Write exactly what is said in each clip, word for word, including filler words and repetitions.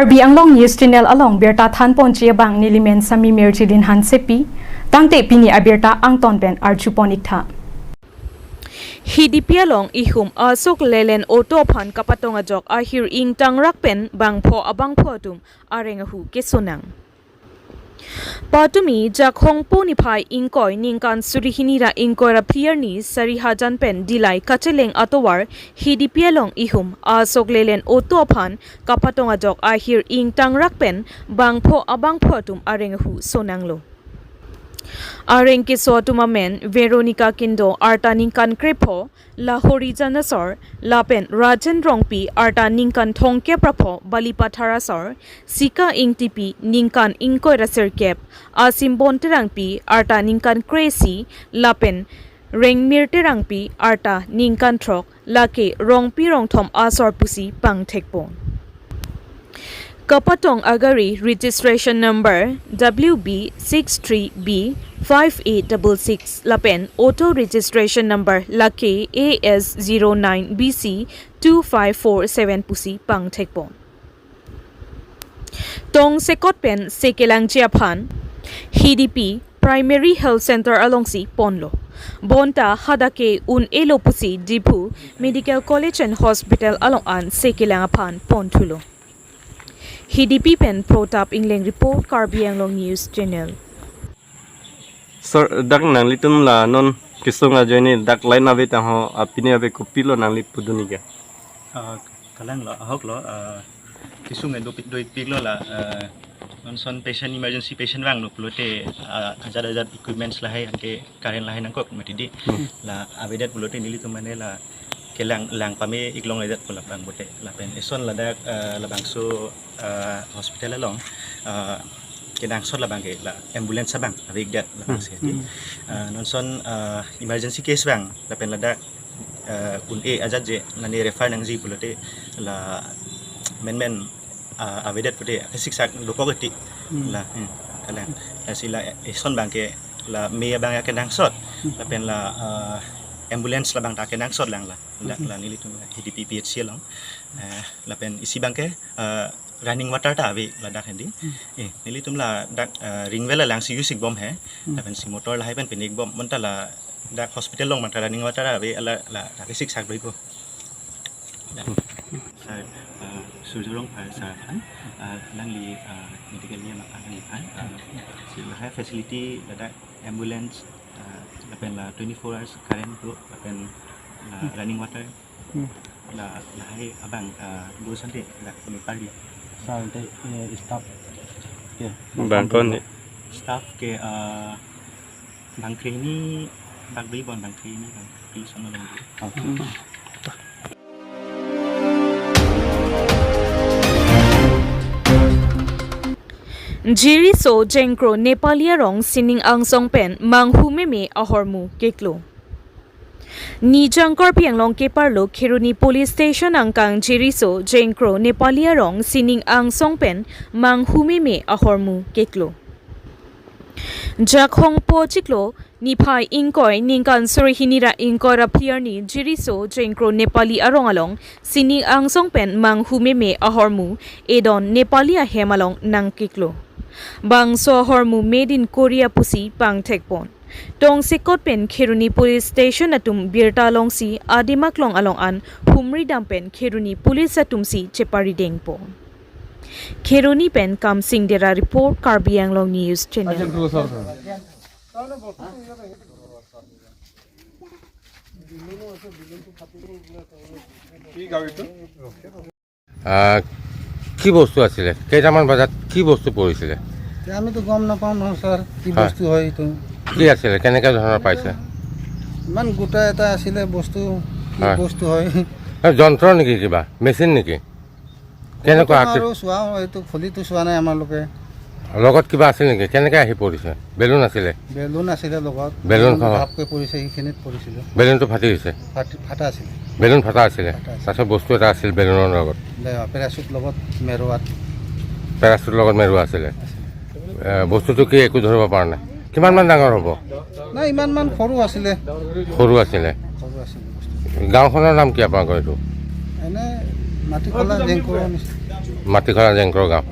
Karbi Anglong News Channel along birta thanponji abang nelimen Sami Merjilin Hansepi, tangte pini abirta angton pen arjupon iktha. Hidipi along ihum asok lelen auto aphan kapatong ajok ahir ingtangrak pen bangpho abangpho atum areng ahu kesonang. Patumi Jakhong po niphai ingkoi ningkan suri hini ra ingkoi ra phli arni sari hajan pen Dillai kacheleng atovar Hidipi along ihum asok lelen auto aphan kapatong ajok ahir ingtangrak pen bangpho abangpho atum areng ahu sonanglo. Areng keso atum amen Veronica Kindo arta ningkan krepho, Lahori Janasor, lapen Rajen Rongpi arta ningkan thomkep ra pho Balipathar asor, Sika Ingtipi ningkan ingkoi ra sirkep, Asimbon Terangpi arta ningkan kre-isi, lapen Rengmir Terangpi arta ningkan throk, lake Rongpi Rongthom asor pusi pangthekpon. Kapatong agari registration number W B six three B five eight double six lapen auto registration number lake A S zero nine B C two five four seven pusi pangthekpon. Tongsekot pen sekelangji aphan Hidipi Primary Health Center alongsi ponlo. Bonta hadak ke un-elo pusi Diphu Medical College and Hospital along an sekelang aphan ponthulo. Hidipi pen Protap Ingleng report, Karbi Anglong News Channel. Sir, dak nanglitum la non kesung ajoine dak line ave tangho, apini ave kopilo nangli pudun-ik ke? Ah, kalang lo, ahok lo, ah, kesung do, do-ikpiklo la, ah, non son patient, emergency patient vanglo pulote, ah, ajat ajat equipments lahai, anke current lahai nangkok mati di. Hmm. La avedet pulote nelitum mane la kelang lang pame-ik longledet pu labang pulote. Lapen eson ladak, ah, labangso, ah, hospital along, ah, kenangsot labang ke la ambulance abang ave-ikdet labangsi di. Hmm. Ah, non son, ah, emergency case vang lapen ladak, ah, un-e ajat je nani refer nangji pulote la menmen, ah, avedet pulote kesiksak dokok eti. Hmm. La, hmm, kalang. Lasi la eson abang ke la me abang ya kenangsot. Hmm. Lapen la, ah, ambulance labang ta kenangsot lang la. La, hmm, la nelitum Hidipi P H C along. Eh, lapen isi abang ke, ah, running water ta ave ladak hedi. Hmm. Eh, nelitum ladak, ah, ring well alangsi use-ikbom he. Hmm. Lapensi motor lahai pen pen-ikbom. Bonta ladak hospital along abang ta running water ave, la, la, la kesiksak doiko. Sir, ah, Surjya Rongphar sir aphan, ah, nangli, ah, medical niam aphan nangli aphan, ah, si lahai facility ladak ambulance, ah, lapen la twenty-four hours current do, lapen la, hmm, running water, hmm, la lahai abang, ah, do sante la kami parli. Sir, ante, eh, staff ke bang ko-an ni? Staff ke, ah, bang kre-ini, bang dui bon, bang kre-ini, bang kre-ini sama lagi. Jiriso Jengkro Nepali arong sining angsong pen manghu meme ahormu keklo. Nijang Karbi Anglong keparlo Kheroni Police Station angkang Jiriso Jengkro Nepali arong sining angsong pen manghu meme ahormu keklo. Jakhong po chiklo niphai ingkoi ningkan suri hini ra ingkoi ra phli arni Jiriso Jengkro Nepali arong along sining angsong pen manghu meme ahormu edon Nepali ahem along nangkeklo. Bangso ahormu made in Korea pusi pangthekpon. Tongsekot pen Kheroni Police Station atum birta longsi adim aklong along an humri dam pen Kheroni Police atumsi cheparidengpon. Kheroni pen Kamsing Dera report, Karbi Anglong News Channel. আহ, কি বস্তু আছিলে? কেইটামান বজাত কি বস্তু পৰিছিলে? এতিয়া আমিতো গম নাপাওঁ নহয় ছাৰ, কি হয়। বস্তু হয় এইটো। কি আছিলে? কেনেকে ধৰণৰ পাইছে? ইমান গোটা এটা আছিলে বস্তু, কি হয়। বস্তু হয়। এ, যন্ত্ৰ নেকি কিবা? মেচিন নেকি? কেনেকুৱা এইটো আকৃতি? আৰু চোৱা, এইটো খুলিটো চোৱা নাই আমালোকে। লগত কিবা আছিল নেকি? কেনেকে আহি পৰিছে? বেলুন আছিলে? বেলুন আছিলে লগত। বেলুন বেলুনটো সহ? ধাপকৈ পৰিছে, সেইখিনিত পৰিছিলে। বেলুনটো ফাটি গৈছে? ফাটি, ফাটা আছিলে। বেলুন ফাটা আছিলে? ফাটা আছিলে। তাৰপিছত বস্তু এটা আছিল বেলুনৰ লগত? দে, পেৰাচুট লগত মেৰুৱাত। পেৰাচুট লগত মেৰুৱা আছিলে? আছিলে। এ, বস্তুটো কি একো ধৰিব পৰা নাই? কিমান মান ডাঙৰ হ'ব? নাই, ইমান মান সৰু আছিলে। সৰু আছিলে? সৰু আছিলে বস্তু। গাঁওখনৰ নাম কি আপোনালোকৰ এইটো? এনে মাটিখলা জেংকোৰৰ নিচিনা। মাটিখৰা জেংকৰ গাঁও।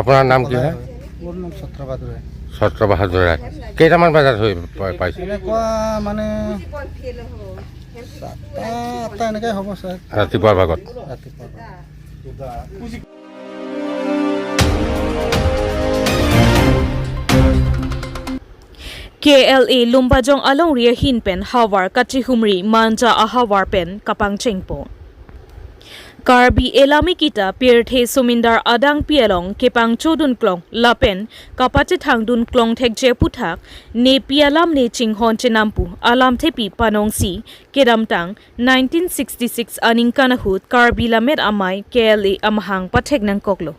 আপোনাৰ নাম কি হয়? মোৰ নাম ছত্ৰ বাহাদুৰ হয়। ছত্ৰ বাহাদুৰ ৰায়। কেইটামান বজাত হৈ পাই-, পাইছে? এনেকুৱা মানে সাতটা, আঠটা এনেকৈ হ'ব ছাৰ। ৰাতিপুৱাৰ ভাগত? ৰাতিপুৱা। K L A Lumbajong alongri ahin pen havar kachihumri Manja ahavar pen kapangchengpo. Karbi elamiki ta pirthe sumindar adangpi along kepangchodun klong lapen kapachethangdun klong thekji aputhak nepi alam ne chinghon chenam pu alamthepi panongsi kedamtang nineteen sixty-six aningkan ahut Karbi Lammet Amei K L A amahang pathek nangkoklo.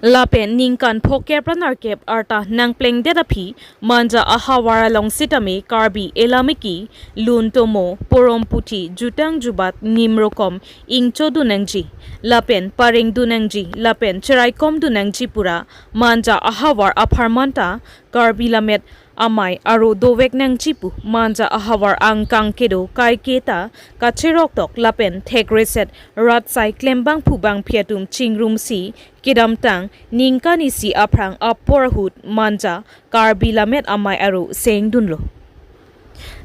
Lapen ningkan phokep ra nerkep arta nangplengdet aphi Manja ahavar along sitame Karbi elamiki, lun tomo, porom puthi, jutang jubat, nim rokom ingchodun nangji lapen parengdun nangji lapen cheraikomdun nangji pura Manja ahavar apharman ta Karbi Lammet Amei aro dovek nangji pu Manja ahavar angkang kedo kaike ta kacheroktok lapen thekreset rat sai klembang phubang phiatum chingrumsi kedamtang ningkan isi aphrang apor ahut Manja Karbi Lammet Amei aro sengdunlo.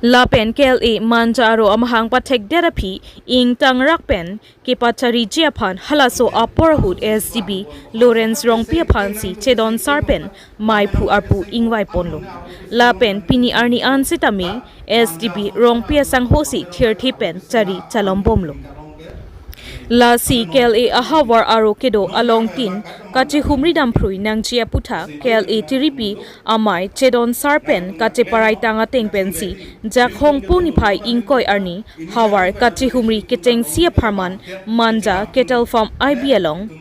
Lapen K L A Manja aro amahang pathekdet aphi ingtangrak pen kepachariji aphan halaso apor ahut S D B Lawrence Rongpi aphansi chedon sar pen maiphu arpu ingvaiponlo. Lapen pini arni an sitame S D B Rongpi asanghosi thirthe pen chari chalombomlo. Lasi K L A ahavar aro kedo alongtin kachihumri damphrui nangji aputhak K L A tiripi amei chedon sar pen kacheparai tang ateng pensi Jakhong pu niphai ingkoi arni havar kachihumri kechengsi apharman Manja Cattle Farm I B along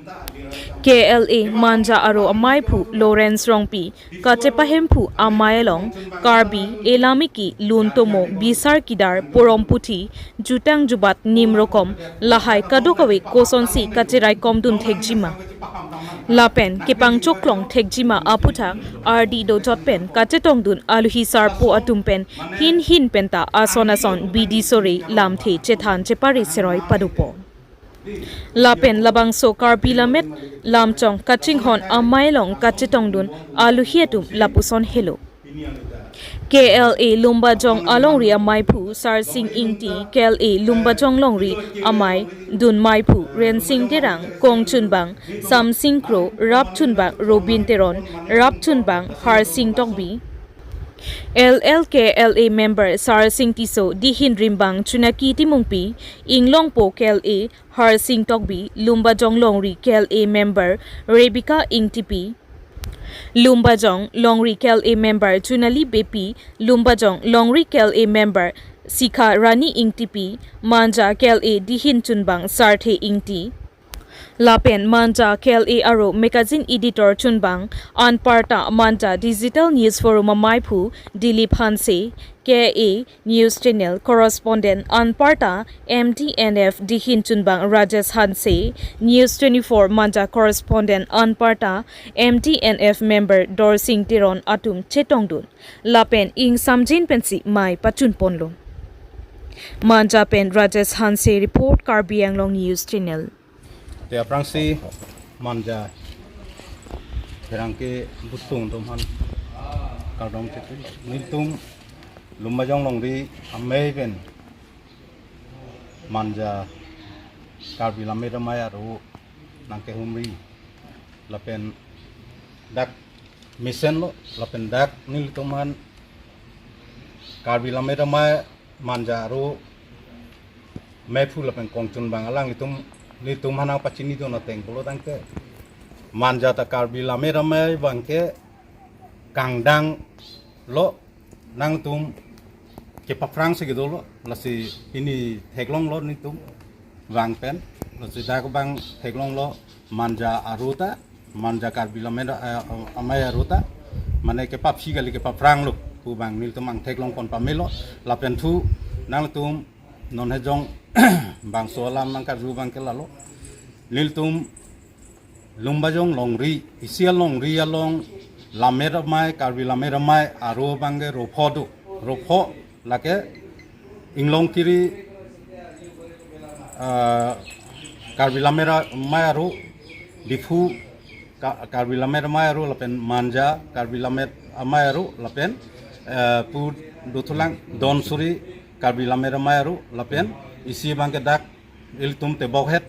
K L A Manja aro amaiphu Lawrence Rongpi kachepahemphu amei along Karbi elamiki, lun tomo, bisar kidar, porom puthi, jutang jubat, nim rokom lahai kadokave kosonsi kacheraikomdun thekjima lapen kepangchoklong thekjima aputhak ardi dojot pen kachetongdun aluhi sarpo atum pen hin hin penta ason ason bidi sore lamthe chethan chepare seroi padopo. Lapen labangso Karbi Lammet Lamchong kachinghon amei along kachetongdun aluhi atum lapuson helo. K L A Lumbajong alongri amaiphu Sarsing Ingti, K L A Lumbajong longri amei dunmaiphu Rensing Terang, kongchunbang Samsing Kro, rapchunbang Robin Teron, rapchunbang Harsing Tokbi, L L K L A member Sarsing Tisso, dihin rimbang Chunaki Timungpi, inglongpo K L A Harsing Tokbi, Lumbajong longri K L A member Rebecca Ingtipi, Lumbajong longri K L A member Chunali Beypi, Lumbajong longri K L A member Sikha Rani Ingtipi, Manja K L A dihin chunbang Sarthe Ingti, lapen Manja K L A aro magazine editor chunbang, anparta Manja Digital News Forum amaiphu Dilip Hanse, K A News Channel correspondent anparta M D N F dihin chunbang Rajesh Hanse, News twenty-four Manja correspondent anparta M D N F member Dorsing Teron atum chetongdun lapen ingsamjin pensi mei pachunponlo. Manja pen Rajesh Hanse report, Karbi Anglong News Channel. Te aphrangsi Manja pherangke busung atum aphan kardom chetu. Nelitum Lumbajong longri amei pen Manja Karbi Lammet Amei aro nangkehumri lapen dak mesenlo lapen dak nelitum aphan Karbi Lammet Amei Manja aro meiphu lapen kongchunbang alanglitum, nelitum aphan nangpachinidun ateng pulo tangte, Manja ta Karbi Lammet Amei abangke kangdanglo, nangtum kepaphrangsi kedolo, lasi pini theklonglo nelitum vang pen, lasi dak abang theklonglo Manja aro ta, Manja Karbi Lammet, eh, Amei aro ta, mane kepaphi kali, kepaphranglo pu abang nelitum abang theklongpon pamelo, lapen thu nangtum non hejong bangso alam nangkarju abangke lalo. Nelitum Lumbajong longri, isi alongri along Lammet Amei, Karbi Lammet Amei aro abangke ropho do. Ropho lake inglong kiri, ah, Karbi Lammet Amei aro Diphu Ka- Karbi Lammet Amei Aru lapen Manja Karbi Lammet Amei Aru lapen eh, pu dothulang Donsuri Karbi Lammet Amei Aru lapen isi abang ke dak ilitum tebokhet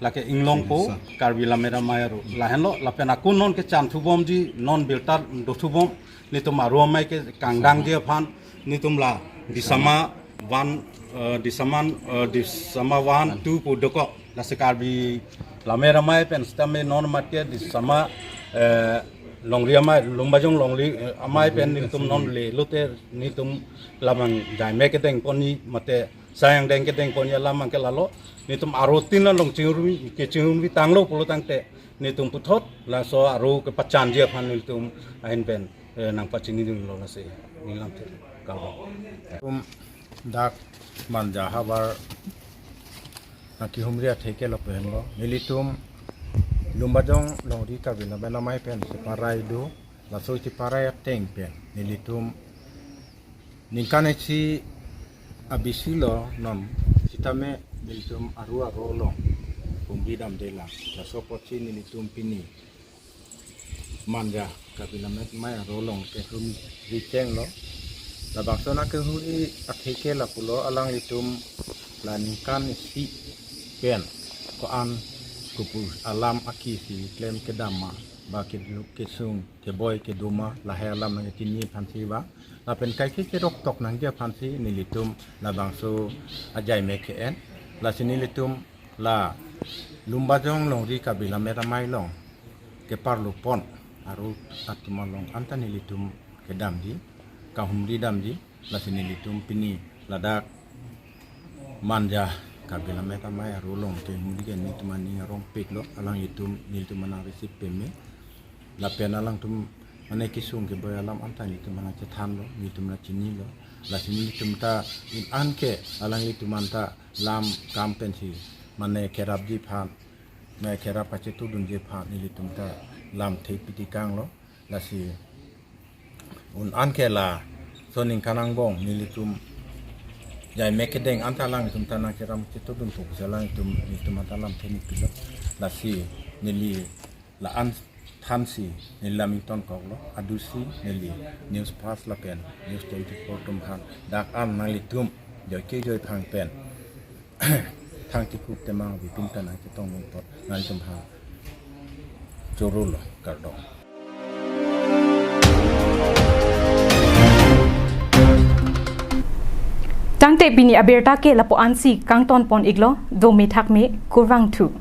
lake Inglongpo Karbi Lammet Amei Aru lahenlo lapen ako non kechan thubomji non birta dothubom nelitum aru amei ke kangdangji aphan nelitum la Disama one, eh, Disama, eh, Disama one, two pu dokok. Lasi Karbi Lammet Amei pen sitame non mate Disama, eh, Longri Amei, Lumbajong Longri, eh, Amei pen nelitum non le lote nelitum labang jaime kedeng ponji mate sayang deng kedeng ponji alam abang ke lalo. Nelitum aru tin along chingrum kechingrum tanglo pulo tangte nelitum puthot laso aru kepachanji aphan nelitum ahin pen eh, nangpachini dunlo lasi nelilam thek kalbang. Tum dak Manja havar nangkehumri atheke lapu henlo. Nelitum Lumbajong Longri Karbi Lammet Amei pen cheparai do. Laso cheparai ateng pen nelitum ningkan isi abisi lo non sitame nelitum aru aru along humri damde lang. Laso apotsi nelitum pini Manja Karbi Lammet Amei Aru along kehumri chenglo. Labangso nangkehumri atheke lapulo, alanglitum la ningkan isi pen ko-an kopu alam akisi klem kedam ma ba kedu- kesung keboi kedo ma lahai alam nangkechini aphansi ba lapen kaike kedoktok nangji aphansi nelitum labangso ajaime ke-en. Lasi nelitum la Lumbajong Longri Karbi Lammet Amei along keparlo pon aru atum along anta nelitum kedamji, kahumri damji. Lasi nelitum pini ladak Manja Karbi Lammet Amei Aru along kehumri ke nelitum aning arongpiklo, alanglitum nelitum anang receive peme. Lapen alangtum mane kesung keboi alam anta nelitum anang chethanlo, nelitum nangchinilo. Lasi nelitum ta un-an ke alanglitum anta lam kam pensi mane kerapji aphan, mane kerap kachetudunji aphan nelitum ta lamthe piti kanglo. Lasi un-an ke laso aningkan angbong nelitum jaime kedeng anta alanglitum ta nangkerap chetudun pu pusi alanglitum nelitum anta lamthe nangpilo. Lasi neli la-an thansi neli lam ingtonkoklo, adusi neli News First lapen News twenty-four atum aphan dak an nanglitum joike joi phang pen thang tikup temang bipin ta nangchetong nung apot nanglitum aphan chorolo, kardom. Tangte pini abirta ke lapu-ansi kangton pon iklo, dome thakme, kurvangthu.